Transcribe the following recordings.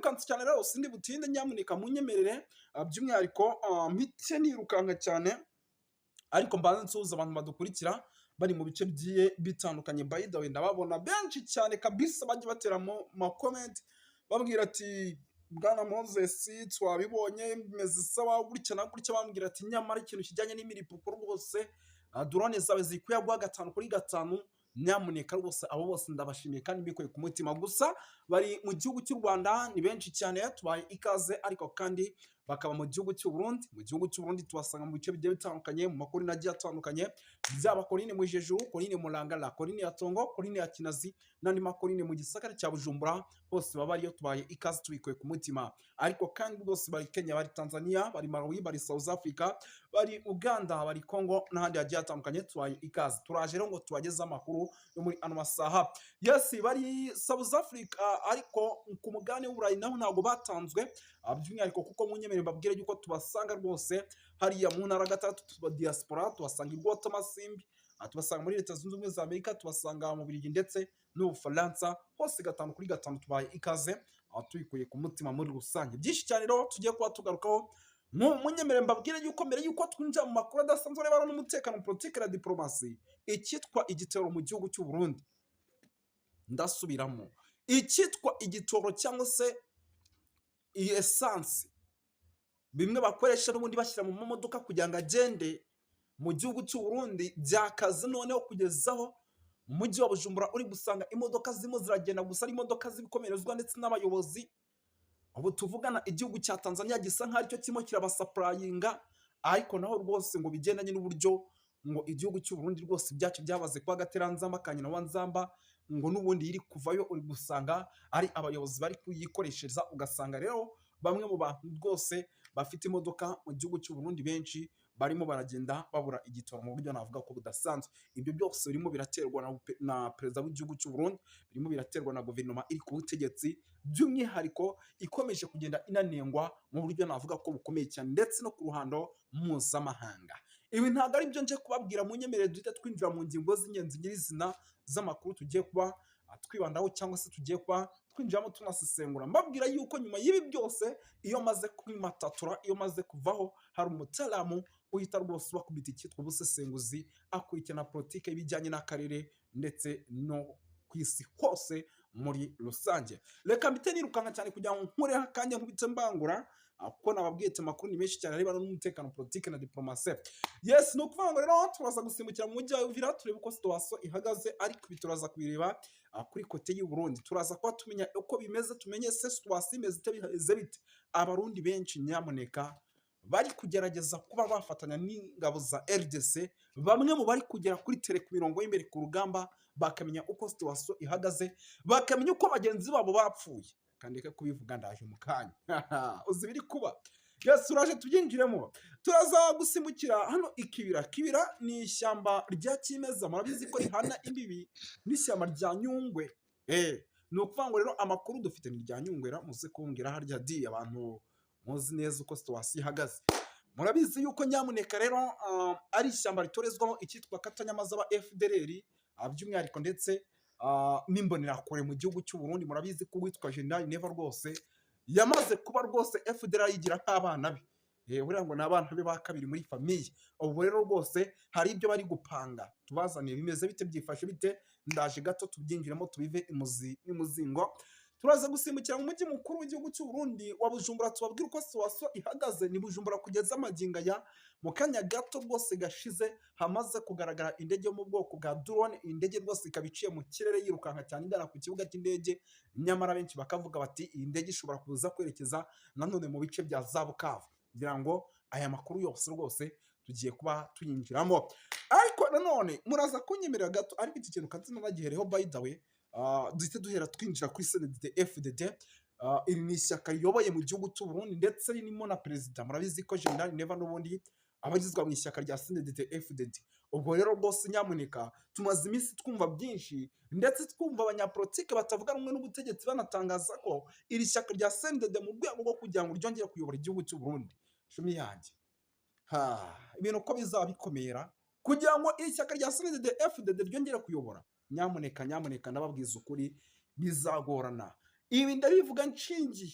Nirukanse cyane rero, sindi butinde, nyamuneka munyemerere, by'umwihariko mpite nirukanka cyane, ariko mbanze nsuhuza abantu badukurikira bari mu bice bigiye bitandukanye. By the way, ndababona benshi cyane kabisa bajya batera mu ma comment babwira ati: "Bwana Moses, twabibonye, bimeze sawa gutya na gutya." Bambwira ati: "Nyamara ikintu kijyanye n'imiripuko rwose, drone zawe ziri kuyaguha 5 kuri 5." Nyamuneka rwose, abo bose ndabashimiye kandi mbikuye ku mutima. Gusa bari mu gihugu cy'u Rwanda ni benshi cyane, tubaye ikaze, ariko kandi bakaba mu gihugu cy'u Burundi. Mu gihugu cy'u Burundi tubasanga mu bice bigiye bitandukanye, mu makorine agiye atandukanye, byaba korine Mujejuru, korine Murangara, korine ya Tongo, korine ya Kinazi n'andi makorine mu gisagara cya Bujumbura, hose baba ariyo, tubaye ikaze tubikuye ku mutima. Ariko kandi rwose bari Kenya, bari Tanzania, bari Malawi, bari South Africa, bari Uganda, bari Congo n'ahandi hagiye hatandukanye, tubaye ikaze. Turaje rero ngo tubageze amakuru yo muri ano masaha. Yes, bari South Africa, ariko ku mugabane w'Uburayi naho ntabwo batanzwe, by'umwihariko kuko munyemerere mbabwire yuko tubasanga rwose hariya mu ntara gatandatu tuba diaspora, tubasanga i Rwotamasimbi, tubasanga muri Leta Zunze Ubumwe za Amerika, tubasanga mu Bubiligi ndetse n'Ubufaransa. Hose 5 kuri 5 tubaye ikaze, tubikuye ku mutima muri rusange. Byinshi cyane rero tugiye kuba tugarukaho. Munyemerere mbabwire yuko mbere yuko twinjira mu makuru adasanzwe arebana n'umutekano, politiki na diplomasi, icyitwa igitero mu gihugu cy'u Burundi, ndasubiramo, icyitwa igitoro cyangwa se iyi essence, bimwe bakoresha n'ubundi bashyira mu mamodoka kugira ngo agende mu gihugu cy'u Burundi, byakaze noneho kugezaho mu mujyi wa Bujumbura uri gusanga imodoka zirimo ziragenda gusa ari imodoka z'ibikomerezwa ndetse n'abayobozi. Ubu tuvugana igihugu cya Tanzania gisa nk'aho aricyo kirimo kirabasupplyinga, ariko naho rwose ngo bigendanye n'uburyo ngo igihugu cy'u Burundi rwose ibyacu byabaze kuba agateranzamba ka nyina wa nzamba, ngo n'ubundi iri kuvayo uri gusanga ari abayobozi bari kuyikoreshereza. Ugasanga rero bamwe mu bantu rwose bafite imodoka mu gihugu cy'u Burundi benshi barimo baragenda babura igitoro mu buryo navuga ko budasanzwe. Ibyo byose birimo biraterwa na perezida w'igihugu cy'u Burundi, birimo biraterwa na guverinoma iri ku butegetsi, by'umwihariko ikomeje kugenda inanengwa mu buryo navuga ko bukomeye cyane ndetse no ku ruhando mpuzamahanga. Ibi ntabwo ari byo nje kubabwira, munyemerere duhite twinjira mu ngingo z'ingenzi nyirizina z'amakuru tugiye kuba twibandaho cyangwa se tugiye kuba twinjiramo tunasesengura. Mbabwira yuko nyuma y'ibi byose, iyo maze kwimatatura, iyo maze kuvaho, hari umutaramu uhita rwose ubakubita icyitwa ubusesenguzi, akurikirana politiki y'ibijyanye n'akarere ndetse no ku isi hose muri rusange. Reka mpite nirukanka cyane kugira ngo nkureho akanya nkubite mbangura, kuko nababwiye ati amakuru ni menshi cyane arebana n'umutekano, politiki na diplomasi. Yes, ni ukuvuga ngo rero turaza gusimbukira mu mujyi wa Uvira turebe uko situation ihagaze, ariko ibi turaza kubireba kuri côté y'u Burundi. Turaza kuba tumenya uko bimeze, tumenye se situation imeze ite, bimeze bite. Abarundi benshi nyamuneka bari kugerageza kuba bafatanya n'ingabo za RDC, bamwe mu bari kugera kuri terrain ku mirongo y'imbere ku rugamba, bakamenya uko situation ihagaze, bakamenya uko bagenzi babo bapfuye. Kandi reka kubivuga, ndaje mu kanya uzi ibiri kuba. Yes, turaje tubyinjiremo. Turaza gusimbukira hano Ikibira. Kibira ni ishyamba rya kimeza, murabizi ko rihana imbibi n'ishyamba rya Nyungwe. Ni ukuvuga ngo rero amakuru dufite ni irya Nyungwe ra, muze kumbwira harya di abantu muzi neza uko situation ihagaze. Murabizi yuko nyamuneka rero ari ishyamba ritorezwamo icyitwa katanyamaza aba FDLR, by'umwihariko ndetse n'imbonerakure mu gihugu cy'u Burundi. Murabizi ko uwitwa General Neva rwose yamaze kuba rwose FDLR yigira nk'abana be. Buriya ngo ni abana be ba kabiri muri famille. Ubu rero rwose hari ibyo bari gupanga tubazaniye. Bimeze bite, byifashe bite? Ndaje gato tubyinjiremo, tubive imuzi n'imuzingo. Turaza gusimbukira mu mujyi mukuru w'igihugu cy'u Burundi wa Bujumbura, tubabwire uko situation ihagaze. Ni Bujumbura kugeza amagingo aya, mu kanya gato rwose gashize hamaze kugaragara indege yo mu bwoko bwa drone. Iyi ndege rwose ikaba iciye mu kirere yirukanka cyane igana ku kibuga cy'indege, nyamara benshi bakavuga bati iyi ndege ishobora kuza kwerekeza nanone mu bice bya za Bukavu. Kugira ngo aya makuru yose rwose tugiye kuba tuyinjiramo, ariko nanone muraza kunyemerera gato, ariko iki kintu kanzi nagihereho by the way, duhite duhera twinjira kuri CNDD FDD. Iri ni ishyaka riyoboye mu gihugu cy'u Burundi ndetse ririmo na perezida. Murabizi ko General Neva n'ubundi abarizwa mu ishyaka rya CNDD FDD. Ubwo rero rwose nyamuneka tumaze iminsi twumva byinshi, ndetse twumva abanyapolitike batavuga rumwe n'ubutegetsi banatangaza ko iri shyaka rya CNDD mu rwego rwo kugira ngo ryongere kuyobora igihugu cy'u Burundi, shumi yanjye, ha, ibintu uko bizaba bikomera kugira ngo iri shyaka rya CNDD FDD ryongere kuyobora, nyamuneka nyamuneka ndababwiza ukuri bizagorana. Ibi ndabivuga nshingiye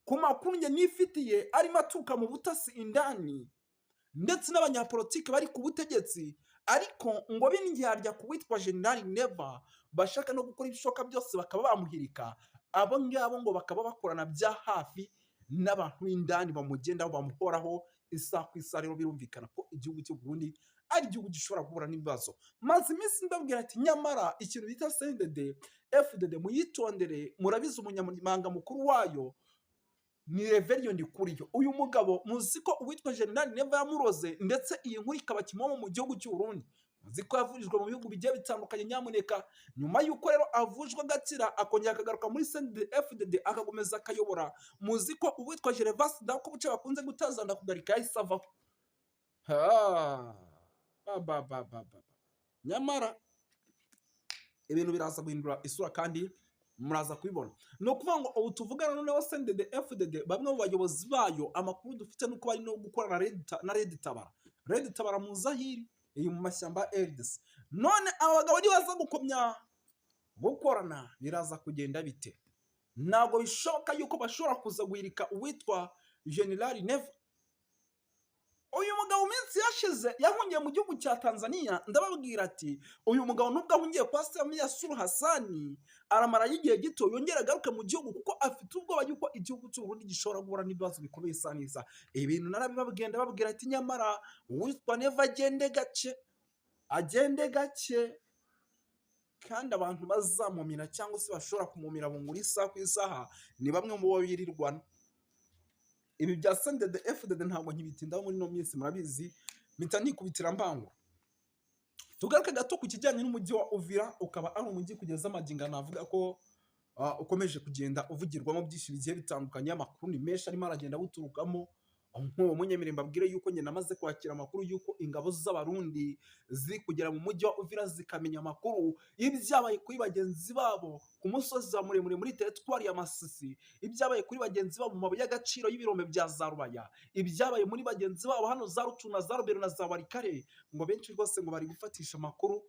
Ku makuru njye nifitiye arimo aturuka mu butasi indani ndetse n'abanyapolitiki bari ku butegetsi, ariko ngo b'indyarya ku witwa General Neva, bashaka no gukora ibishoboka byose bakaba bamuhirika. Abo ngabo ngo bakaba bakorana bya hafi n'abantu b'indani bamugendaho, bamuhoraho isaha ku isaha. Rero birumvikana ko igihugu cy'u Burundi ari igihugu gishobora guhura n'ibibazo. Maze iminsi ndabwira ati: "Nyamara ikintu bita CNDD FDD muyitondere." Murabizi, umunyamabanga mukuru wayo ni Reverien Ndikuriyo. Uyu mugabo muzi ko uwitwa General Neva yamuroze, ndetse iyi nkuru ikaba kimomo mu gihugu cy'u Burundi. Muzi ko yavurijwe mu bihugu bigiye bitandukanye. Nyamuneka, nyuma y'uko rero avujwe agakira, akongera akagaruka muri CNDD FDD, akakomeza akayobora, muzi ko uwitwa Gervais Ndirakobuca bakunze gutaza Ndakugarika yahise avaho. Ha, ba ba ba ba ba. Nyamara ibintu biraza guhindura isura kandi muraza kubibona. Ni ukuvuga ngo ubu tuvugana noneho CNDD FDD, bamwe mu bayobozi bayo, amakuru dufite nuko bari no gukorana na Red Tabara. Red Tabara muzi aho iri, iri mu mashyamba ya RDC. None aba bagabo nibaza gukomya gukorana, biraza kugenda bite? Ntabwo bishoboka yuko bashobora kuza guhirika uwitwa General Neva. Uyu mugabo mu minsi yashize yahungiye mu gihugu cya Tanzania. Ndababwira ati: "Uyu mugabo nubwo ahungiye kwa Samia Suluhu Hassan, aramara igihe gito yongera agaruke mu gihugu, kuko afite ubwoba yuko igihugu cy'u Burundi gishobora guhura n'ibibazo bikomeye isa n'isa." Ibintu narabibabwiye, ndababwira ati: "Nyamara uwitwa Neva agende gake, agende gake." Kandi abantu bazamumira cyangwa se bashobora kumumira bungura isaha ku isaha ni bamwe mu bo birirwana. Ibi bya CNDD FDD ntabwo nkibitindaho muri ino minsi, murabizi, mpita nikubitira mbangu. Tugaruke gato ku kijyanye n'umujyi wa Uvira, ukaba ari umujyi kugeza amagingo navuga ko ukomeje kugenda uvugirwamo byinshi bigiye bitandukanye. Amakuru ni menshi arimo aragenda awuturukamo. Nk'uwo munyemerere mbabwire yuko njye namaze kwakira amakuru yuko ingabo z'Abarundi ziri kugera mu mujyi wa Uvira, zikamenya amakuru y'ibyabaye kuri bagenzi babo ku musozi wa muremure muri teritwari ya Masisi, ibyabaye kuri bagenzi babo mu mabuye y'agaciro y'ibirombe bya za Rubaya, ibyabaye muri bagenzi babo hano za Rucuru na za Rubero na za Warikare. Ngo benshi rwose ngo bari gufatisha amakuru,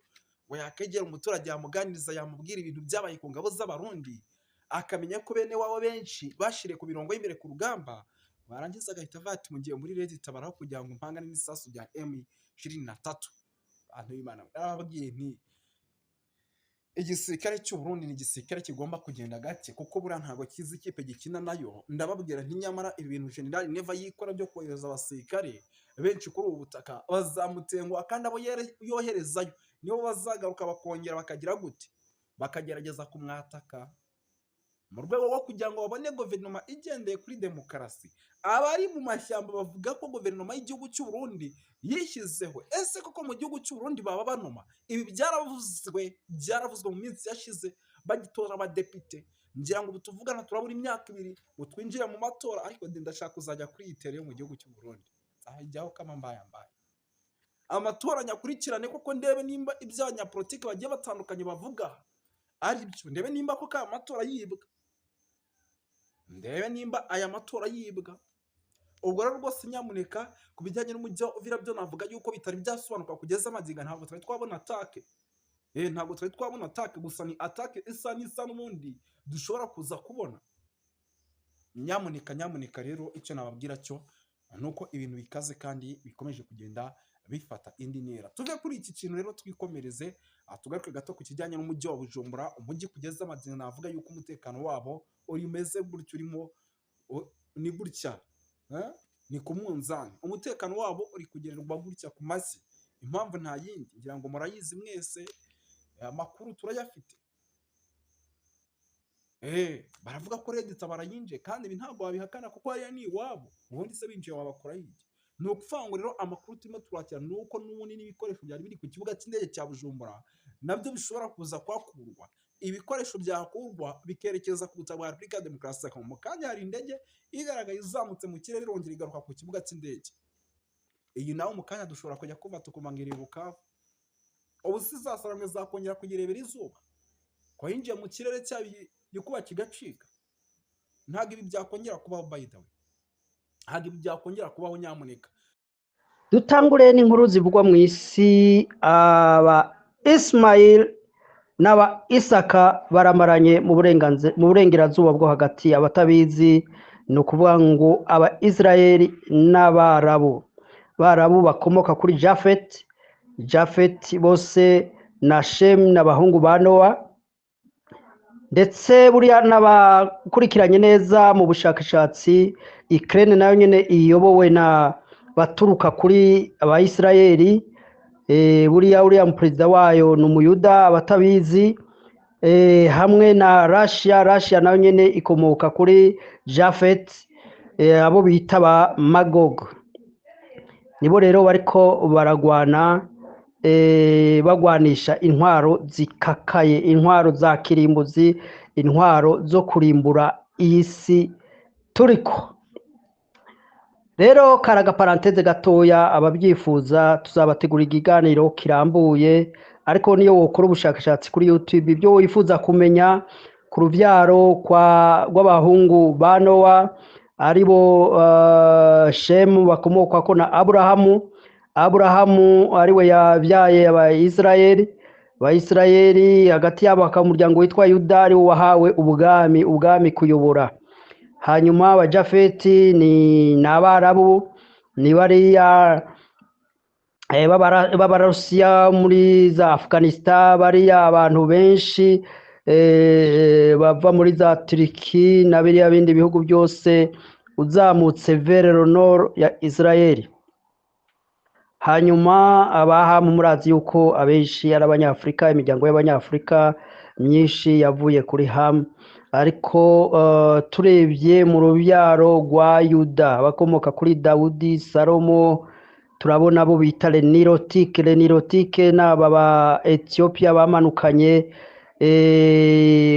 ngo yakegera umuturage yamuganiriza, yamubwira ibintu byabaye ku ngabo z'Abarundi, akamenya ko bene wabo benshi bashiriye ku mirongo y'imbere ku rugamba, barangiza agahita avuga ati: "Mugiye muri Red Tabara kugira ngo mpangane n'isasu rya M23." Abantu b'Imana, narababwiye nti: "Igisirikare cy'u Burundi ni igisirikare kigomba kugenda gake, kuko buriya ntabwo kizi ikipe gikina nayo." Ndababwira nti: "Nyamara ibi bintu General Neva yikora byo kohereza abasirikare benshi kuri ubu butaka, bazamutenguha, kandi abo yoherezayo nibo bazagaruka bakongera bakagira gute, bakagerageza kumwataka mu rwego rwo kugira ngo babone guverinoma igendeye kuri demokarasi." Abari mu mashyamba bavuga ko guverinoma y'igihugu cy'u Burundi yishyizeho. Ese koko mu gihugu cy'u Burundi baba banoma? Ibi byaravuzwe, byaravuzwe mu minsi yashize bagitora abadepite. Ngira ngo ubu tuvugana turabura imyaka 2 ngo twinjire mu matora, ariko ndashaka kuzajya kuri iyi terrain yo mu gihugu cy'u Burundi, nzajyaho kama mbaye mbaye amatora nyakurikirane koko, ndebe nimba ibyo abanyapolitiki bagiye batandukanye bavuga ari byo, ndebe nimba koko aya matora yibwa, ndebe nimba aya matora yibwa. Ubwo rero rwose nyamuneka, ku bijyanye n'umujyi wa Uvira byo navuga yuko bitari byasobanuka kugeza amagingo. Ntabwo twari twabona attaque, ntabwo twari twabona attaque, gusa ni attaque isa n'isa n'ubundi dushobora kuza kubona. Nyamuneka, nyamuneka rero, icyo nababwira cyo ni uko ibintu bikaze kandi bikomeje kugenda bifata indi ntera. Tuve kuri iki kintu rero twikomereze, tugaruke gato ku kijyanye n'umujyi wa Bujumbura. Umujyi kugeza amagingo navuga yuko umutekano wabo umeze gutya, urimo ni gutya, ni ku munzani, umutekano wabo uri kugererwa gutya ku mashyi. Impamvu nta yindi, ngira ngo murayizi mwese, amakuru turayafite. Baravuga ko Red Tabara yinjiye, kandi ibi ntabwo wabihakana kuko hariya ni iwabo. Ubundi se binjiye wabakora iki? Ni ukuvuga ngo rero amakuru turimo turakira ni uko n'ubundi n'ibikoresho byari biri ku kibuga cy'indege cya Bujumbura nabyo bishobora kuza kuhakurwa. Ibikoresho byahakurwa bikerekeza ku butaka bwa Repubulika ya Demokarasi ya Kongo. Mu kanya hari indege igaragaye izamutse mu kirere, irongera igaruka ku kibuga cy'indege. Iyi nawe mu kanya dushobora kujya kuva tukumva ngo iri Bukavu. Ubu si zasaramwe zakongera kuyirebera izuba ko yinjiye mu kirere cyabo, igikuba kigacika? Ntabwo ibi byakongera kubaho, by the way, ntabwo ibi byakongera kubaho nyamuneka. Dutangure n'inkuru zivugwa mu isi. Aba Ismail n'aba Isaka baramaranye mu burengerazuba bwo hagati. Abatabizi Ni ukuvuga ngo aba Israeli n'Abarabu, Barabu bakomoka kuri Jafet, Jafet bose na Shem n'abahungu ba Nowa. Ndetse buriya n'abakurikiranye neza mu bushakashatsi, Ukraine nayo nyene iyobowe na baturuka kuri Abayisiraheli. Buriya uriya perezida wayo ni Umuyuda, abatabizi, hamwe na Russia. Russia nayo nyene ikomoka kuri Jafet, abo bita ba Magog. Nibo rero bariko baragwana, bagwanisha intwaro zikakaye, intwaro za kirimbuzi, intwaro zo kurimbura iyi si turiko. Rero karaga parenthèse gatoya, ababyifuza tuzabategura ikiganiro kirambuye, ariko niyo wokora ubushakashatsi kuri YouTube, ibyo wifuza kumenya ku ruvyaro kwa rw'abahungu ba Nowa, aribo Shemu bakomokwako na Aburahamu. Aburahamu ariwe yabyaye Abayisiraheli. Abayisiraheli hagati yabo hakaba umuryango witwa Yuda, ariwo wahawe ubwami kuyobora. Hanyuma Abajafeti ni Abarabu, ni bariya b'Abarusiya muri za Afghanistan, bariya abantu benshi bava muri za Turiki na biriya bindi bihugu byose uzamutse vers le nord ya Israel. Hanyuma Abahamu murazi yuko abenshi ari Abanyafurika, imiryango y'Abanyafurika myinshi yavuye kuri Hamu. Ariko turebye mu rubyaro rwa Yuda bakomoka kuri Dawudi, Salomo, turabona abo bita les Nilotiques. Les Nilotiques ni aba ba Ethiopia bamanukanye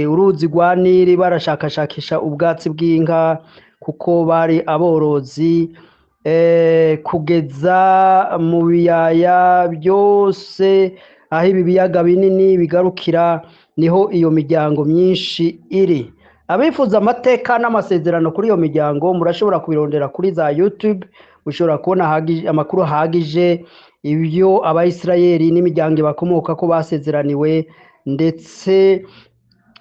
uruzi rwa Nili, barashakashakisha ubwatsi bw'inka kuko bari aborozi, kugeza mu biyaya byose aho ibi biyaga binini bigarukira, niho iyo miryango myinshi iri. Abifuza amateka n'amasezerano kuri iyo miryango murashobora kubirondera kuri za YouTube, ushobora kubona amakuru ahagije ibyo Abayisiraheli n'imiryango bakomoka ko basezeraniwe, ndetse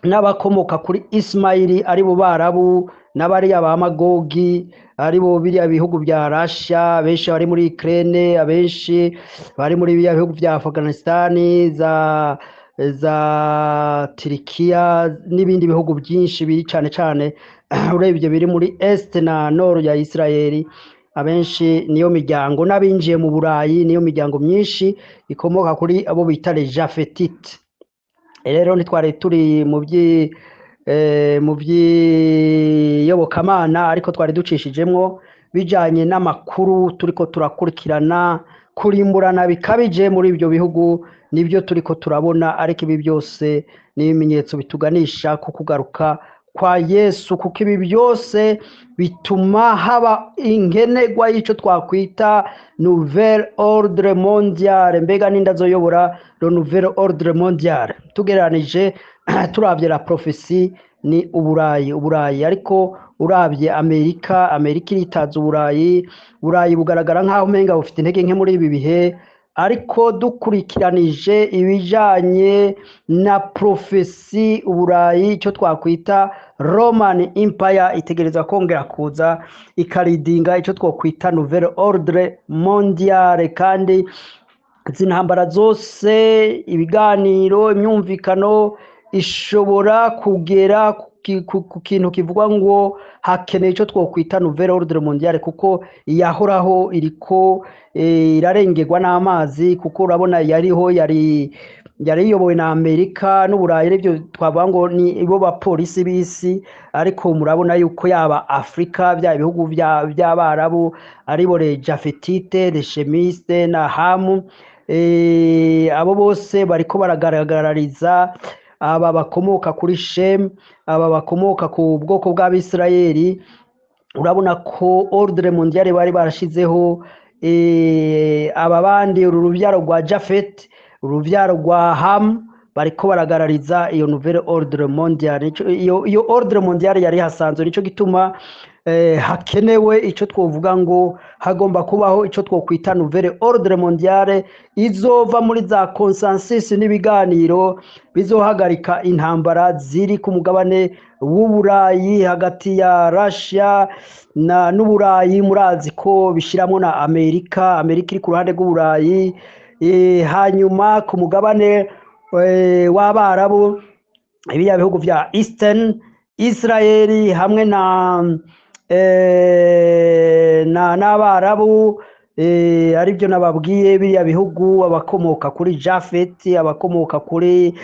n'abakomoka kuri Ismaili aribo Barabu, n'abariya ba Magogi aribo biriya bihugu bya Russia, benshi bari muri Ukraine, abenshi bari muri biriya bihugu bya Afghanistan, za Turikiya n'ibindi bihugu byinshi biri cane cane urebye biri muri Est na Nord ya Israeli. Abenshi niyo miryango, n'abinjiye mu Burayi niyo miryango myinshi ikomoka kuri abo bita les Japhétites. Rero ntitwari turi mu by'iyobokamana, ariko twari ducishijemwo bijanye n'amakuru turiko turakurikirana. Kurimburana bikabije muri ibyo bihugu nibyo turiko turabona, ariko ibi byose ni ibimenyetso bituganisha ku kugaruka kwa Yesu, kuko ibi byose bituma haba inkenerwa y'ico twakwita nouvel ordre mondial. Mbega ninde azoyobora le nouvel ordre mondial? Tugereranije, turavye la prophétie, ni Uburayi, Uburayi. Ariko uravye Amerika, Amerika iritaza Uburayi. Uburayi bugaragara nk'aho umenga bufite intege nke muri ibi bihe, ariko dukurikiranije ibijanye na prophétie, Uburayi, icyo twakwita Roman Empire, itegereza kongera kuza ikaridinga icyo twakwita nouvel ordre mondial. Kandi izi ntambara zose, ibiganiro, imyumvikano ishobora kugera ku kintu kivuga ngo hakeneye icyo twokwita nouvel ordre mondial, kuko iyahoraho iriko irarengerwa n'amazi, kuko urabona yariho yari iyobowe na Amerika n'Uburayi, aribyo twavuga ngo ni bo bapolisi b'isi. Ariko murabona yuko yaba Afrika, bya bihugu by'Abarabu, aribo les Japhétites, les Sémites na Hamu, abo bose bariko baragaragariza aba bakomoka kuri Shem, aba bakomoka ku bwoko bw'Abisirayeli. Urabona ko ordre mondiale bari barashizeho, aba bandi, uru rubyaro rwa Jafet, urubyaro rwa Ham, bariko baragarariza iyo nouvelle ordre mondiale. Iyo ordre mondiale yari hasanzwe, nico gituma Hakenewe ico twovuga ngo hagomba kubaho ico twokwita nouvelle ordre mondiale izova muri za consensus n'ibiganiro bizohagarika intambara ziri ku mugabane w'Uburayi hagati ya Russia na n'Uburayi. Murazi ko bishiramwo na Amerika, Amerika iri ku ruhande rw'Uburayi. Hanyuma ku mugabane w'Abarabu, ibiriya bihugu vya Eastern, Israeli hamwe na n'Abarabu, aribyo nababwiye, biriya bihugu abakomoka kuri Jafet, abakomoka kuri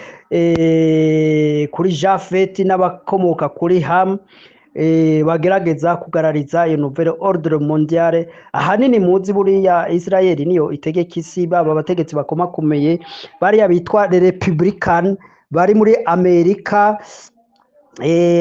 Jafet n'abakomoka kuri Ham, bagerageza kugarariza iyo nouvelle ordre mondiale. Ahanini muzi buriya Israel niyo itegeka isi, baba abategetsi bakomakomeye bariya bitwa les républicains bari muri Amerika,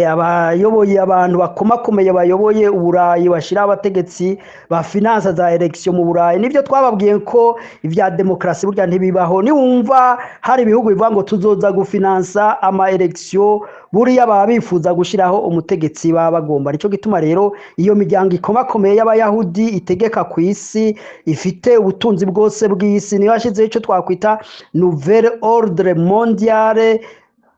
abayoboye, abantu bakomakomeye bayoboye Uburayi, bashira abategetsi ba finance za élection mu Burayi. Nivyo twababwiye ko ivya demokarasi burya ntibibaho. Niwumva hari ibihugu bivuga ngo tuzoza gufinansa ama élection, buriya baba bifuza gushiraho umutegetsi baba bagomba. Nico gituma rero iyo miryango ikomakomeye y'Abayahudi itegeka ku isi, ifite ubutunzi bwose bw'isi, niyo yashizeho ico twakwita nouvelle ordre mondiale.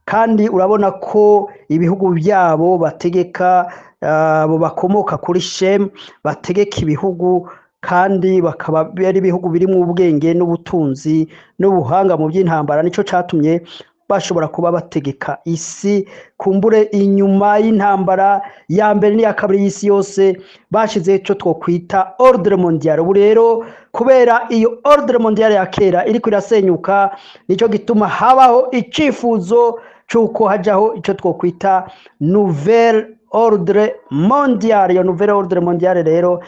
Kandi urabona ko ibihugu byabo bategeka, abo bakomoka kuri Shem bategeka ibihugu, kandi bakaba ari ibihugu birimo ubwenge n'ubutunzi n'ubuhanga mu by'intambara. Nico catumye bashobora kuba bategeka isi. Kumbure inyuma y'intambara ya mbere n'iya kabiri y'isi yose bashizeho ico twokwita ordre mondial. Ubu rero kubera iyo ordre mondial ya kera iriko irasenyuka, nico gituma habaho icifuzo c'uko hajaho ico twokwita nouvelle ordre mondial. Iyo nouvelle ordre mondial rero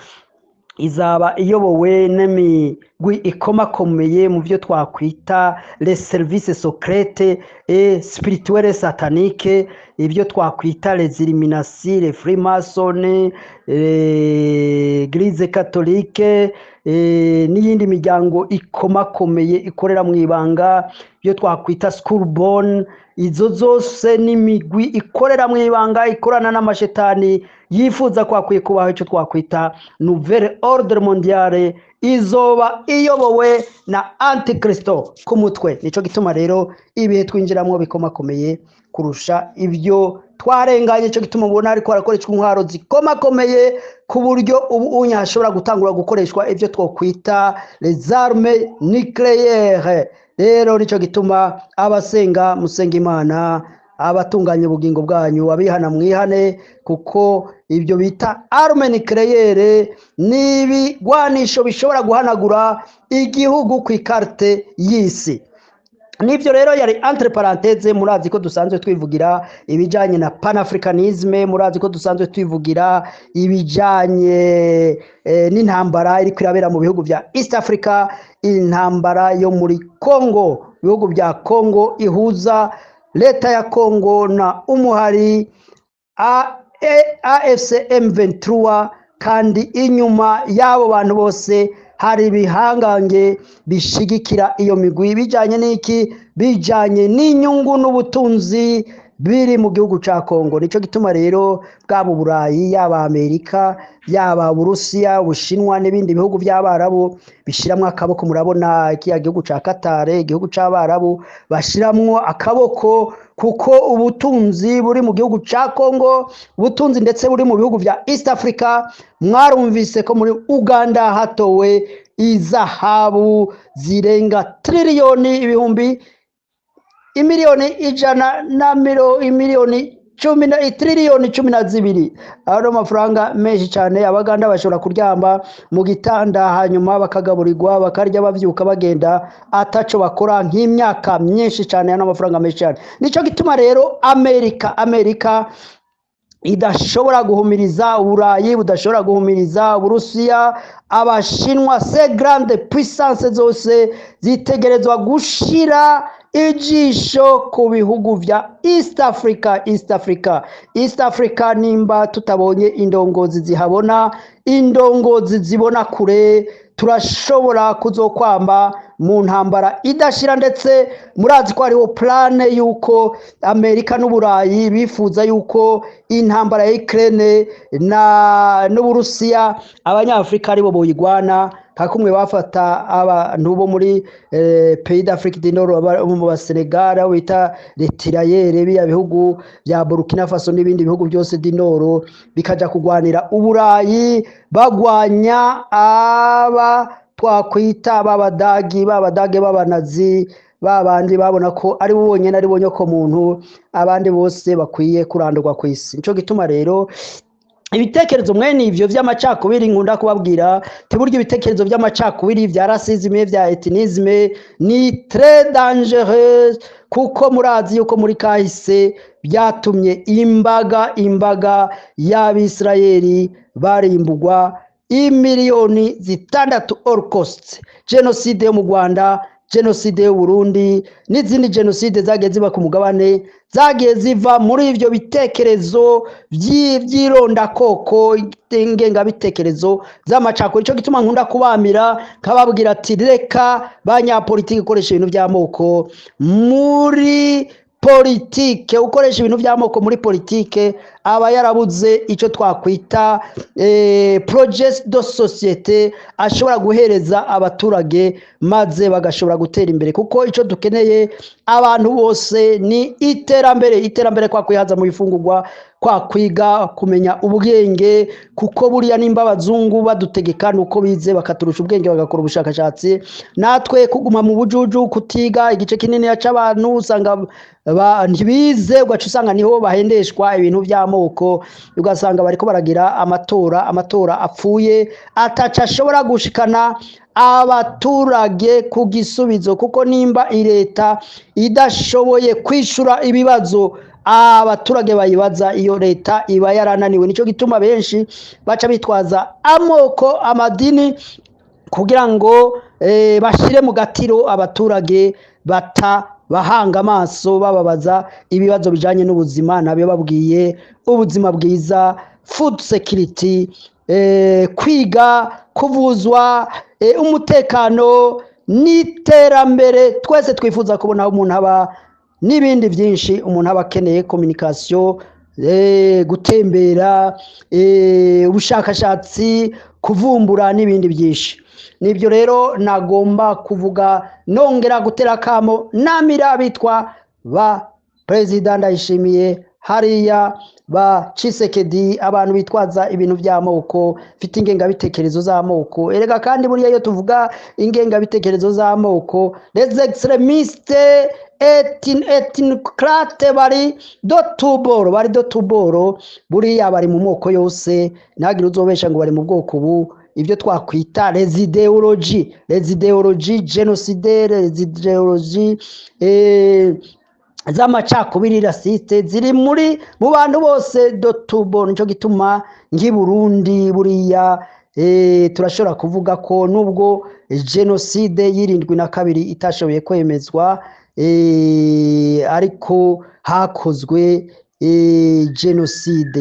izaba iyobowe n'imigwi ikomakomeye mu byo twakwita les services secrets et spirituels sataniques, ibyo twakwita les Illuminati, les Freemason, l'Église catholique, n'iyindi miryango ikomakomeye ikorera mu ibanga, ibyo twakwita Skull Bone. Izo zose n'imigwi ikorera mu ibanga, ikorana n'amashetani, yifuza ko hakwiye kubaho icyo twakwita nouvelle ordre mondiale izoba iyobowe na Antikristo ku mutwe. Nico gituma rero ibihe twinjiramo bikomakomeye kurusha ibyo twarenganye. Icyo gituma ubona ariko harakoreshwa intwaro zikomakomeye, ku buryo ubu unya hashobora gutangura gukoreshwa ibyo twokwita les armes nucléaires. Rero nicyo gituma abasenga musenga Imana, abatunganya ubugingo bwanyu, abihana mwihane, kuko ibyo bita arme nucléaire ni ibigwanisho bishobora guhanagura igihugu ku ikarite y'isi. Nivyo rero yari entre parenthèse. Murazi ko dusanzwe twivugira ibijanye na panafricanisme, murazi ko dusanzwe twivugira ibijanye n'intambara iriko irabera mu bihugu vya East Africa, intambara yo muri Congo, ibihugu vya Congo ihuza leta ya Congo na umuhari AFC M23. Kandi inyuma y'abo bantu bose hari ibihangange bishigikira iyo migwi. Bijanye n'iki? Bijanye n'inyungu n'ubutunzi biri mu gihugu ca Kongo. Nico gituma rero bwaba Uburayi, yaba Amerika, yaba Uburusiya, Ubushinwa n'ibindi bihugu by'Abarabu bishiramwo akaboko. Murabona kiya gihugu ca Qatar, igihugu c'Abarabu, bashiramwo akaboko kuko ubutunzi buri mu gihugu ca Kongo, ubutunzi ndetse buri mu bihugu vya East Africa. Mwarumvise ko muri Uganda hatowe izahabu zirenga triliyoni ibihumbi imiliyoni ijana na imiliyoni cumi na triliyoni 12. Aho ni amafaranga menshi cyane. Abaganda bashobora kuryama mu gitanda, hanyuma bakagaburirwa, bakarya, bavyuka bagenda ataco bakora nk'imyaka myinshi cyane. Ano amafaranga menshi cyane. Nico gituma rero Amerika idashobora guhumiriza Uburayi, budashobora guhumiriza Uburusiya, Abashinwa, ces grandes puissances zose zitegerezwa gushira ijisho ku bihugu vya East Africa, East Africa, East Africa. Nimba tutabonye indongozi zihabona, indongozi zibona kure, Turashobora kuzokwamba mu ntambara idashira. Ndetse murazi ko hariho plan yuko Amerika n'Uburayi bifuza yuko intambara ya Ukraine na n'Uburusiya Abanyafrika aribo boyigwana, nka kumwe bafata abantu bo muri pays d'Afrique du Nord, mu Basenegal, aho bita les tirailleurs, biya bihugu bya Burkina Faso n'ibindi bihugu byose du Nord bikaja kugwanira Uburayi, bagwanya aba twakwita b'Abadagi, b'Abadage b'Abanazi, babandi babona ko ari bo bonyene, ari bo nyoko muntu, abandi bose bakwiye kurandurwa kw'isi. Nico gituma rero ibitekerezo mwene ivyo vy'amacakubiri nkunda kubabwira tiburya ibitekerezo vy'amacakubiri, vya racisme, vya ethnisme ni très dangereux, kuko murazi yuko muri kahise byatumye imbaga y'Abisirayeli barimbugwa, imiliyoni 6, holocauste, jenoside yo mu Rwanda, jenoside y'u Burundi n'izindi jenoside zagiye ziba ku mugabane, zagiye ziva muri ivyo bitekerezo vy'irondakoko, ingengabitekerezo z'amacakubiri. Ico gituma nkunda kubamira nkababwira ati: "Reka banyapolitiki gukoresha ibintu vy'amoko muri politike." Ukoresha ibintu by'amoko muri politike aba yarabuze icyo twakwita projet de société ashobora guhereza abaturage, maze bagashobora gutera imbere, kuko icyo dukeneye abantu bose ni iterambere. Iterambere kwa kwihaza mu bifungurwa, kwa kwiga, kumenya ubwenge, kuko buriya nimba abazungu badutegeka nuko bize bakaturusha ubwenge, bagakora ubushakashatsi. Natwe kuguma mu bujuju, kutiga, igice kinini c'abantu usanga ntibize, ugaca usanga niho bahendeshwa ibintu by'amoko, ugasanga bariko baragira amatora apfuye, ataca ashobora gushikana abaturage ku gisubizo, kuko nimba leta idashoboye kwishura ibibazo abaturage bayibaza, iyo leta iba yarananiwe. Nico gituma benshi baca bitwaza amoko, amadini, kugira ngo bashire mu gatiro abaturage, bata bahanga amaso bababaza ibibazo bijanye n'ubuzima. Nabyo babwiye ubuzima bwiza, food security, kwiga, kuvuzwa, umutekano n'iterambere twese twifuza kubona aho umuntu aba, n'ibindi byinshi umuntu aba akeneye, communication, gutembera, ubushakashatsi, kuvumbura n'ibindi byinshi. Nibyo rero nagomba kuvuga, nongera gutera akamo namira bitwa ba Perezida Ndayishimiye hariya, ba Tshisekedi, abantu bitwaza ibintu by'amoko, mfite ingengabitekerezo z'amoko. Erega kandi buriya iyo tuvuga ingengabitekerezo z'amoko, les extrémistes ethnocrates bari de tous bords, bari de tous bords. Buriya bari mu moko yose, ntagire uzobesha ngo bari mu bwoko ubu. Ibyo twakwita les idéologies génocidaires, les idéologies z'amacakubiri, racistes, ziri muri mu bantu bose de tous bords. Nico gituma nk'i Burundi buriya turashobora kuvuga ko nubwo jenoside y'72 itashoboye kwemezwa, ariko hakozwe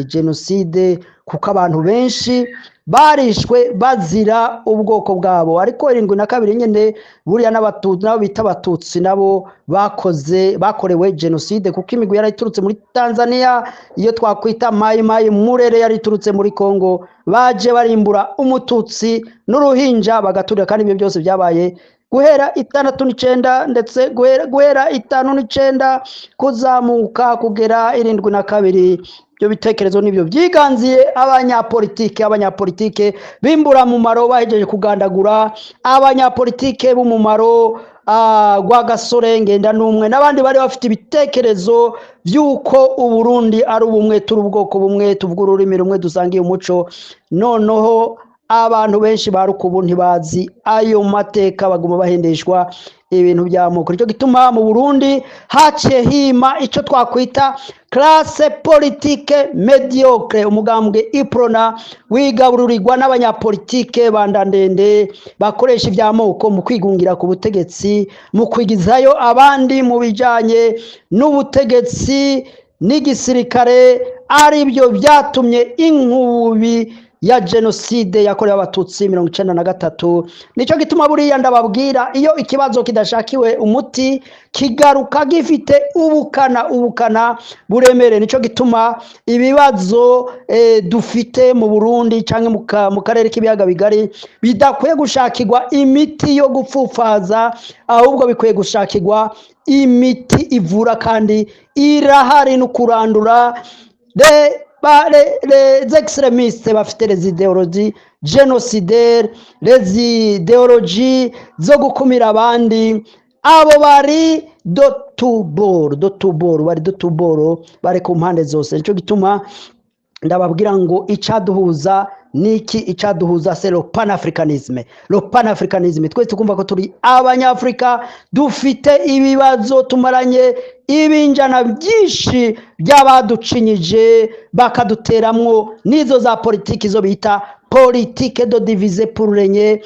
jenoside, kuko abantu benshi barishwe bazira ubwoko bwabo. Ariko 72 nyene buriya n'Abatutsi nabo bita Abatutsi nabo bakoze, bakorewe jenoside, kuko imigwi yari iturutse muri Tanzania, iyo twakwita Mayi Mayi Murere, yari iturutse muri Kongo, baje barimbura Umututsi n'uruhinja bagaturira. Kandi ibyo byose byabaye guhera 69, ndetse guhera 59 kuzamuka kugera 72. Ibyo bitekerezo nibyo byiganziye abanyapolitike b'imburamumaro bahejeje kugandagura abanyapolitike b'umumaro, Rwagasore, Ngendanumwe n'abandi bari bafite ibitekerezo by'uko Uburundi ari ubumwe, turi ubwoko bumwe, tuvuga ururimi rumwe, dusangiye umuco. Noneho abantu benshi barukubu ntibazi ayo mateka, baguma bahendeshwa ibintu by'amoko. Nicyo gituma mu Burundi haciye hima icyo twakwita classe politique médiocre. Umugambwe Uprona wigabururirwa n'abanyapolitike bandandende bakoresha iby'amoko mu kwigungira ku butegetsi, mu kwigizayo abandi mu bijanye n'ubutegetsi n'igisirikare, ari byo byatumye inkubi. ya jenoside yakorewe Abatutsi 93. Nico gituma buriya ndababwira, iyo ikibazo kidashakiwe umuti kigaruka gifite ubukana buremere. Nico gituma ibibazo dufite mu Burundi canke mu karere k'ibiyaga bigari bidakwiye gushakirwa imiti yo gupfupfaza, ahubwo bikwiye gushakirwa imiti ivura, kandi irahari, no kurandura les extrémistes bafite les idéologies génocidaires, les idéologies zo gukumira abandi. Abo bari de tous bords, bari de tous bords, bari ku mpande zose. Nico gituma ndababwira ngo icaduhuza niki? Icaduhuza c'est le panafricanisme, le panafricanisme. Twese tukumva ko turi Abanyafrika, dufite ibibazo tumaranye ibinjana byinshi by'abaducinyije, bakaduteramwo n'izo za politiki zo bita politique de diviser pour régner,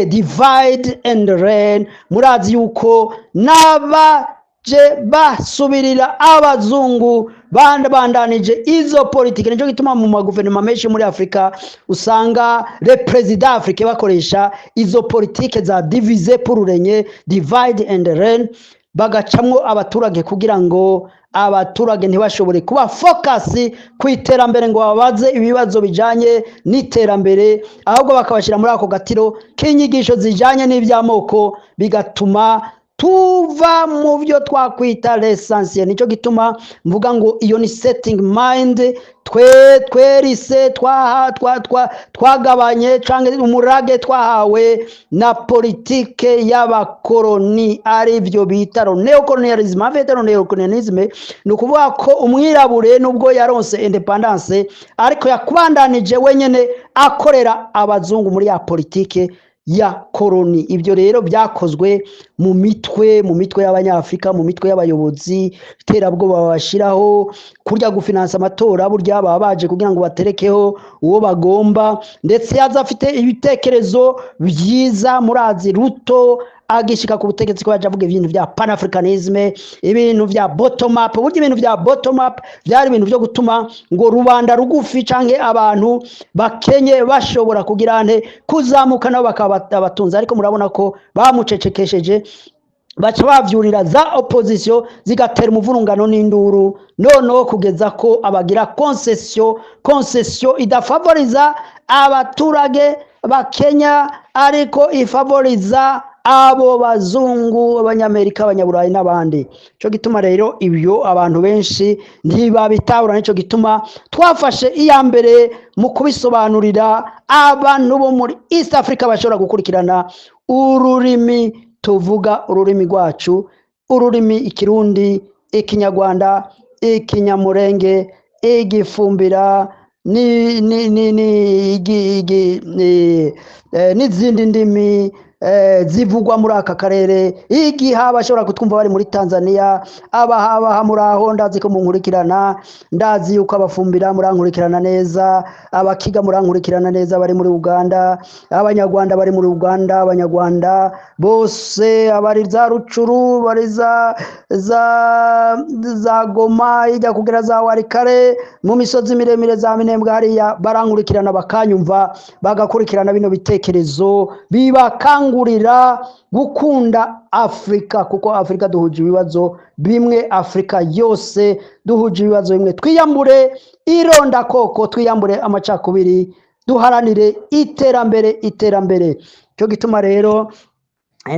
divide and reign. Murazi yuko n'abaje basubirira abazungu bandanije izo politike. Nicyo gituma mu maguverinoma menshi muri Afurika usanga les présidents africains bakoresha izo politike za diviser pour régner, divide and reign, bagacamwo abaturage kugira ngo abaturage ntibashobore kuba focus ku iterambere, ngo babaze ibibazo bijanye n'iterambere, ahubwo bakabashyira muri ako gatiro k'inyigisho zijanye n'iby'amoko, bigatuma tuva mu byo twakwita l'essentiel. Nicyo gituma mvuga ngo iyo ni setting mind twe twerise twaha twa twa twagabanye canke umurage twahawe na politike y'abakoroni, ari byo bita néocolonialisme. En fait, néocolonialisme ni ukuvuga ko umwirabure, nubwo yaronse indépendance, ariko yakubandanije wenyene akorera abazungu muri ya politike ya koroni. Ibyo rero byakozwe mu mitwe y'Abanyafrika, mu mitwe y'abayobozi. Iterabwoba babashiraho, kurya gufinansa amatora, burya baba baje kugira ngo baterekeho uwo bagomba, ndetse yaza afite ibitekerezo byiza. Murazi Ruto agishika ku butegetsi ko yaje avuga ibintu bya panafricanisme, ibintu vya bottom up. Burya ibintu vya bottom up byari ibintu byo gutuma ngo rubanda rugufi canke abantu bakenye bashobora kugira nte kuzamuka, nabo bakaba abatunzi. Ariko murabona ko bamucecekesheje, baca bavyurira za opposition, zigatera umuvurungano n'induru, noneho kugeza ko abagira concession idafavoriza abaturage ba Kenya, ariko ifavoriza abo bazungu, Abanyamerika, Abanyaburayi n'abandi. Cyo gituma rero ibyo abantu benshi ntibabitahura. Nicyo gituma twafashe iya mbere mu kubisobanurira abantu bo muri East Africa bashobora gukurikirana ururimi tuvuga, ururimi rwacu, ururimi Ikirundi, Ikinyarwanda, Ikinyamurenge, Igifumbira ni ni ni ni igi, igi, ni n'izindi ndimi zivugwa muri aka karere. Igihe abashobora kutwumva bari muri Tanzania, abaha muri aho, ndazi ko munkurikirana. Ndazi yuko Abafumbira murankurikirana neza, Abakiga murankurikirana neza bari muri Uganda, Abanyarwanda bari muri Uganda, Abanyarwanda bose abari za Rucuru, bari za Goma, ijya kugera za Warikare mu misozi miremire za Minembwe hariya, barankurikirana, bakanyumva, bagakurikirana bino bitekerezo bibakangurira gukunda Afurika, kuko Afurika duhuje ibibazo bimwe. Afurika yose duhuje ibibazo bimwe. Twiyambure irondakoko, twiyambure amacakubiri, duharanire iterambere, iterambere. Cyo gituma rero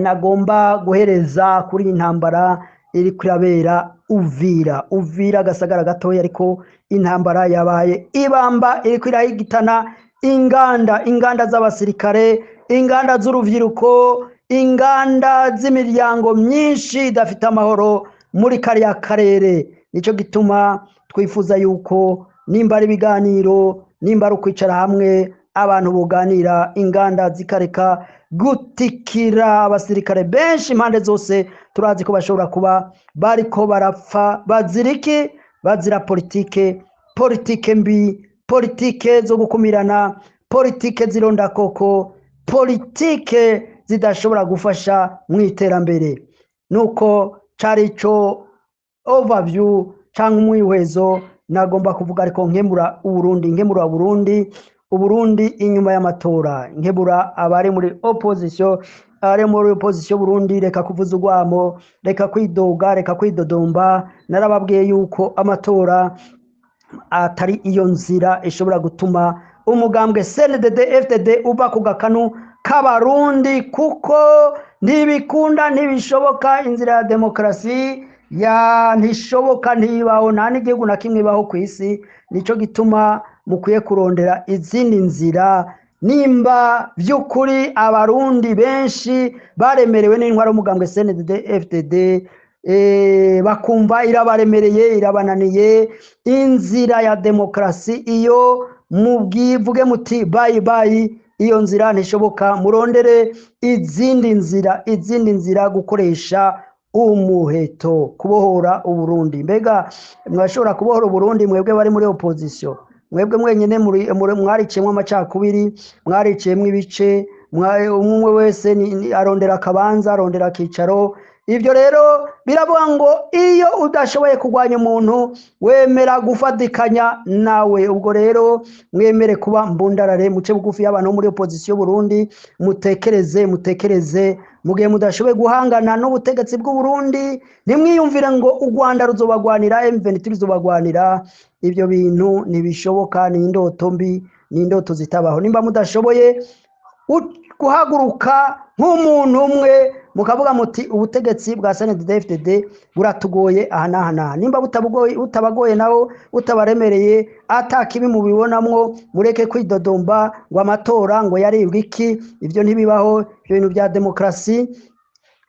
nagomba guhereza kuri iyi ntambara iri kurabera Uvira. Uvira agasagara gatoya, ariko intambara yabaye ibamba, iri irahitana inganda, inganda z'abasirikare, inganda z'urubyiruko, inganda z'imiryango myinshi idafite amahoro muri kariya karere. Nicyo gituma twifuza yuko nimba ari ibiganiro, nimba ari ukwicara hamwe, abantu buganira, inganda zikareka gutikira, abasirikare benshi impande zose turazi ko bashobora kuba bariko barapfa. Bazira iki? Bazira politike, politike mbi, politike zo gukumirana, politike z'irondakoko, politike zidashobora gufasha mu iterambere. Nuko cari ico overview cyangwa umwihwezo nagomba kuvuga, ariko nkemura Uburundi, nkemura Burundi. Uburundi inyuma y'amatora. Nkebura abari muri opposition, abari muri opposition Burundi, reka kuvuza urwamo, reka kwidoga, reka kwidodomba. Narababwiye yuko amatora atari iyo nzira ishobora gutuma umugambwe CNDD FDD uva ku gakanu k'Abarundi, kuko ntibikunda, ntibishoboka. Inzira ya demokarasi ya ntishoboka, ntibaho, nta n'igihugu na kimwe ibaho ku isi. Nico gituma mukwiye kurondera izindi nzira nimba by'ukuri Abarundi benshi baremerewe n'intwaro y'umugambwe CNDD FDD, bakumva irabaremereye, irabananiye. Inzira ya demokarasi iyo mubwivuge muti bayi bayi, iyo nzira ntishoboka, murondere izindi nzira, izindi nzira, gukoresha umuheto kubohora Uburundi. Mbega mwashobora kubohora Uburundi mwebwe bari muri opposition? Mwebwe mwenyene mwariciyemwo amacakubiri, mwariciyemwo ibice, umwe wese arondera akabanza, arondera akicaro. Ibyo rero biravuga ngo iyo udashoboye kurwanya umuntu, wemera gufatikanya nawe. Ubwo rero mwemere kuba mbundarare, muce bugufi y'abantu bo muri opposition Burundi, mutekereze, mutekereze. Mu gihe mudashoboye guhangana n'ubutegetsi bw'u Burundi, ntimwiyumvire ngo u Rwanda ruzobagwanira, M23 ruzobagwanira. Ibyo bintu ntibishoboka, ni indoto mbi, ni indoto zitabaho. Nimba mudashoboye guhaguruka nk'umuntu umwe mukavuga muti ubutegetsi bwa CNDD-FDD buratugoye aha n'aha n'aha, nimba butabagoye nabo butabaremereye, ata kibi mubibonamwo, mureke kwidodomba ngo amatora ngo yaribwe iki. Ibyo ntibibaho. Ibyo bintu bya demokarasi,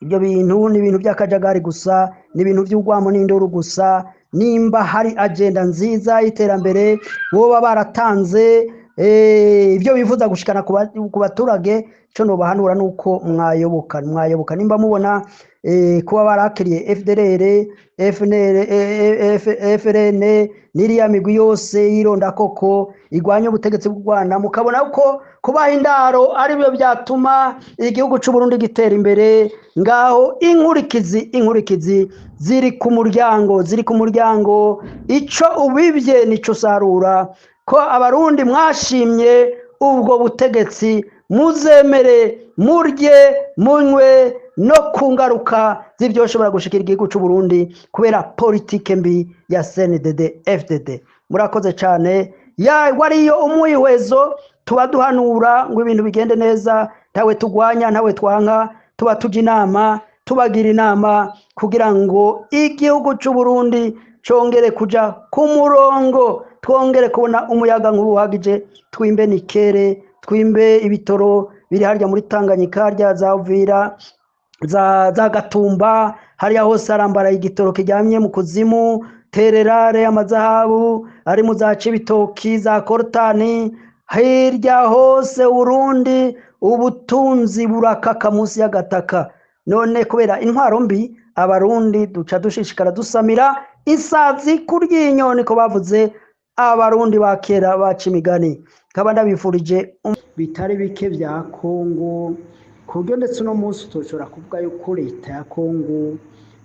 ibyo bintu ni ibintu by'akajagari gusa, ni ibintu by'urwamo n'induru gusa. Nimba hari agenda nziza y'iterambere boba baratanze, ibyo bifuza gushikana ku baturage, ico nobahanura nuko mwayoboka, mwayoboka. Nimba mubona kuba barakiriye FDLR, FNL, FRN n'iriya migwi yose yironda koko igwanya ubutegetsi bw'u Rwanda, mukabona ko kubaha indaro aribyo byatuma igihugu c'u Burundi gitera imbere, ngaho inkurikizi, inkurikizi ziri ku muryango, ziri ku muryango. Ico ubibye nico usarura. Ko Abarundi mwashimye ubwo butegetsi, muzemere murye munywe no ku ngaruka z'ibyo shobora gushikira igihugu c'u Burundi kubera politike mbi ya CNDD FDD. Murakoze cyane. Ya wariyo umwihwezo, tuba duhanura ngo ibintu bigende neza, ntawe tugwanya, ntawe twanka, tuba tuja inama, tubagira inama kugira ngo igihugu c'u Burundi congere kuja ku murongo, twongere kubona umuyaga nkuba uhagije, twimbe nikere, twimbe ibitoro biri harya muri Tanganyika, harya za Uvira, za Gatumba, hariya hose harambara igitoro kiryamye mu kuzimu, tererare, amazahabu ari mu za Cibitoki, za Kortani, hirya hose Burundi ubutunzi burakaka munsi y'agataka. None kubera intwaro mbi, Abarundi duca dushishikara dusamira isazi kurya inyoni, ko bavuze Abarundi ba kera baca imigani. Nkaba ndabifurije bitari bike bya Kongo, ku buryo ndetse uno munsi utoshobora kuvuga yuko leta ya Kongo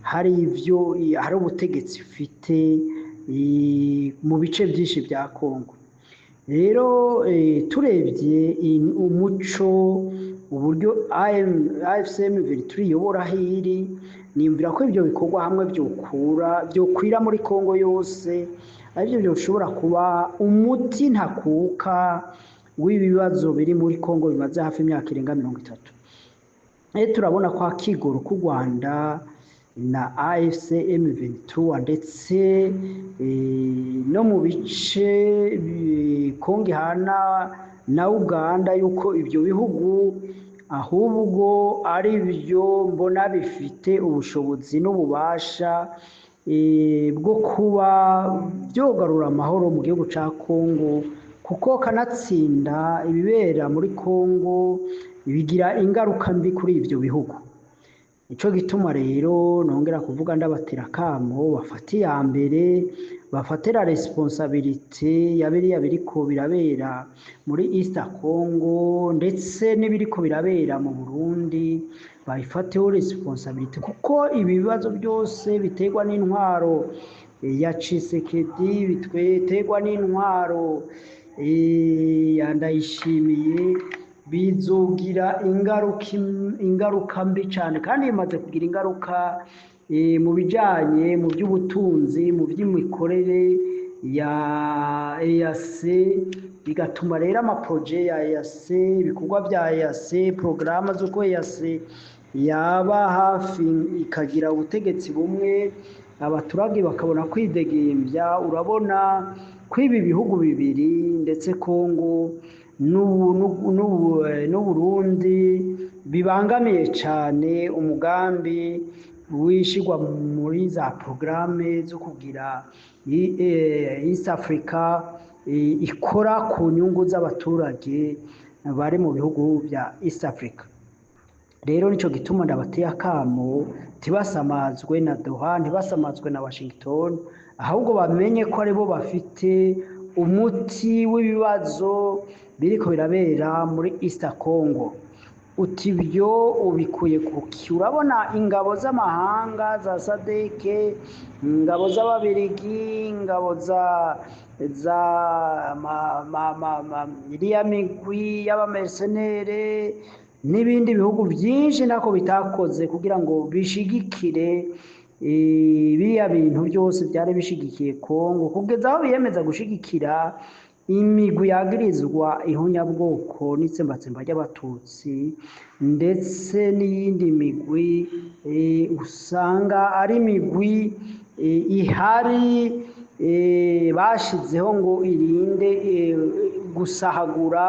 hari ivyo, hari ubutegetsi ifite mu bice byinshi bya Kongo. Rero turebye umuco, uburyo AFC M23 iyobora aho iri, niyumvira ko ibyo bikorwa hamwe byokura byokwira muri Kongo yose, aribyo byoshobora kuba umuti ntakuka w'ibibazo biri muri Kongo bimaze hafi imyaka irenga 30. Turabona ko akigoro k'u Rwanda na AFC M23 ndetse no mu bice Kongo ihana na Uganda, yuko ibyo bihugu ahubwo ari byo mbona bifite ubushobozi n'ububasha bwo kuba byogarura amahoro mu gihugu ca Kongo, kuko kanatsinda ibibera muri Kongo bigira ingaruka mbi kuri ivyo bihugu. Ico gituma rero nongera kuvuga ndabatera akamo bafate iya mbere, bafatira responsabilité ya biriya biriko birabera muri East Congo ndetse n'ibiriko birabera mu Burundi, bayifateho responsabilité, kuko ibi bibazo byose biterwa n'intwaro ya Tshisekedi, biterwa n'intwaro ya Ndayishimiye bizogira ingaruka mbi cyane, kandi bimaze kugira ingaruka mu bijanye mu by'ubutunzi, mu by'imikorere ya EAC, bigatuma rero amaproje ya EAC, ibikorwa bya EAC, porogaramu z'uko EAC yaba hafi ikagira ubutegetsi bumwe, abaturage bakabona kwidegembya. Urabona ko ibi bihugu bibiri, ndetse Kongo n'Uburundi, bibangamiye cyane umugambi wishigwa muri za porogaramu zo kugira East Africa ikora ku nyungu z'abaturage bari mu bihugu bya East Africa. Rero nico gituma ndabateye akamo, ntibasamazwe na Doha, ntibasamazwe na Washington, ahubwo bamenye ko aribo bafite umuti w'ibibazo biriko birabera muri East Congo. Uti ibyo ubikuye kuki? Urabona ingabo z'amahanga za SADC, ingabo z'Ababirigi, ingabo za iriya migwi y'abamercenere n'ibindi bihugu byinshi ntako bitakoze kugira ngo bishigikire biriya bintu byose byari bishigikiye Kongo, kugeza aho biyemeza gushigikira imigwi yagirizwa ihunyabwoko n'itsembatsemba ry'Abatutsi, ndetse n'iyindi migwi usanga ari imigwi ihari bashizeho ngo irinde gusahagura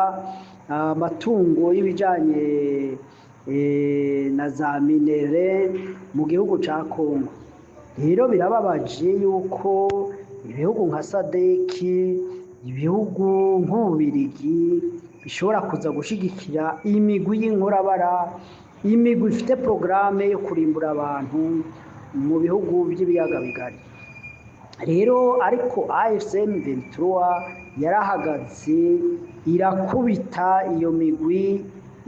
amatungo y'ibijanye na za minere mu gihugu ca Kongo. Rero birababaje yuko ibihugu nka SADC, ibihugu nk'Ububirigi bishobora kuza gushigikira imigwi y'inkorabara, imigwi ifite porogaramu yo kurimbura abantu mu bihugu by'ibiyaga bigari. Rero ariko AFC M23 yarahagaze irakubita iyo migwi,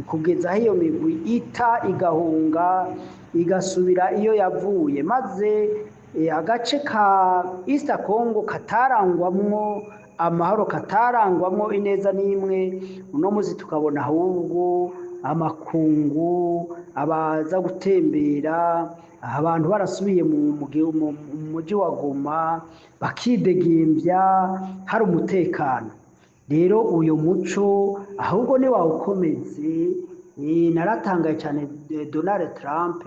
kugeza aho iyo migwi ita igahunga igasubira iyo yavuye, maze agace ka East Congo katarangwamwo amahoro, katarangwamwo ineza n'imwe, uno munsi tukabona ahubwo amakungu abaza gutembera, abantu barasubiye mu mujyi wa Goma bakidegembya, hari umutekano. Rero uyu muco ahubwo ni wawukomeze. Naratangaye cyane Donald Trump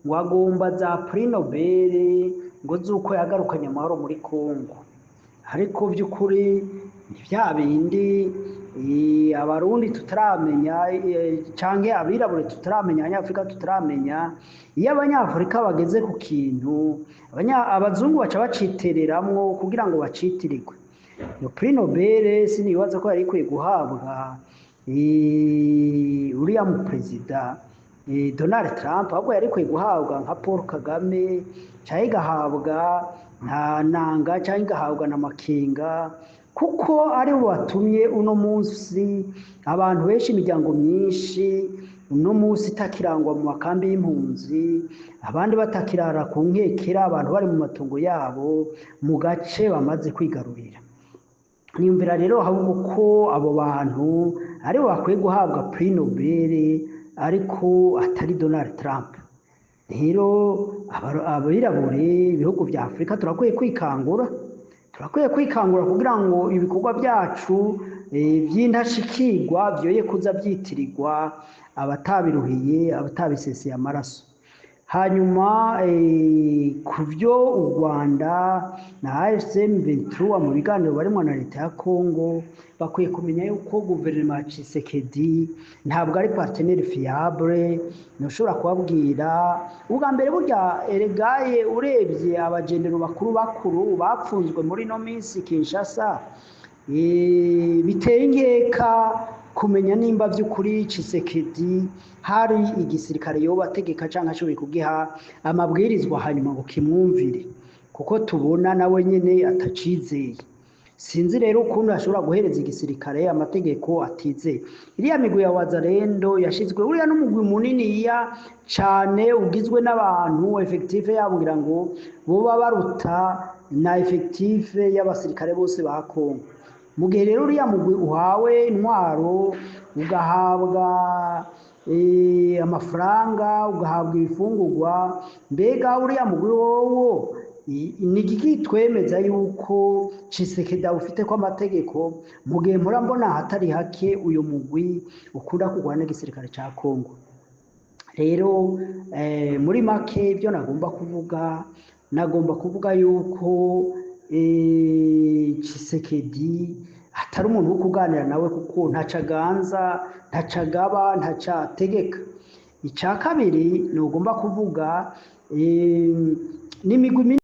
ngo agomba za Prix Nobel ngo z'uko yagarukanye amahoro muri Kongo, ariko by'ukuri ni bya bindi Abarundi tutaramenya, canke abirabure tutaramenya, Abanyafurika tutaramenya. Iyo Abanyafurika bageze ku kintu, abazungu baca bacitereramwo kugira ngo bacitirirwe. Iyo Prix Nobel sinibaza ko yari ikwiye guhabwa uriya mu perezida Donald Trump, ahubwo yari ikwiye guhabwa nka Paul Kagame, canke igahabwa nka Nanga, canke igahabwa na Makenga, kuko ari bo batumye uno munsi abantu benshi, imiryango myinshi uno munsi itakirangwa mu makambi y'impunzi, abandi batakirara ku nkekera, abantu bari mu matongo yabo mu gace bamaze kwigarurira. Niyumvira rero ahubwo ko abo bantu aribo bakwiye guhabwa Prix Nobel, ariko atari Donald Trump. Rero abirabure, ibihugu bya Afurika, turakwiye kwikangura, turakwiye kwikangura kugira ngo ibikorwa byacu by'indashikirwa byoye kuza byitirirwa abatabiruhiye, abatabiseseye amaraso. Hanyuma ku byo u Rwanda na AFC M23 mu biganiro barimo na leta ya Congo, bakwiye kumenya yuko guverinoma ya Tshisekedi ntabwo ari partenaire fiable. Ntushobora kubabwira ubwa mbere burya eregaye, urebye abagenero bakuru bakuru bapfunzwe muri ino minsi Kinshasa, biteye inkeka kumenya nimba by'ukuri Tshisekedi hari igisirikare yoba ategeka cyangwa ashoboye kugiha amabwirizwa hanyuma ngo kimwumvire, kuko tubona nawe nyine atacizeye. Sinzi rero ukuntu ashobora guhereza igisirikare amategeko atizeye. Iriya migwi ya Wazalendo yashizwe, uriya n'umugwi muniniya cane ugizwe n'abantu effectif yabo ngira ngo boba baruta na effectif y'abasirikare bose ba Kongo. Mu gihe rero uriya mugwi uhawe intwaro, ugahabwa amafaranga, ugahabwa ibifungurwa, mbega uriya mugwi wowo ni igiki twemeza yuko Tshisekedi awufite ko amategeko, mu gihe mpora mbona ahatari hake uyu mugwi ukunda kurwana n'igisirikare ca Kongo? Rero muri make, ibyo nagomba kuvuga yuko Tshisekedi atari umuntu wo kuganira nawe, kuko ntaco aganza, ntaco agaba, ntaco ategeka. Icya kabiri nugomba kuvuga n'imigwi.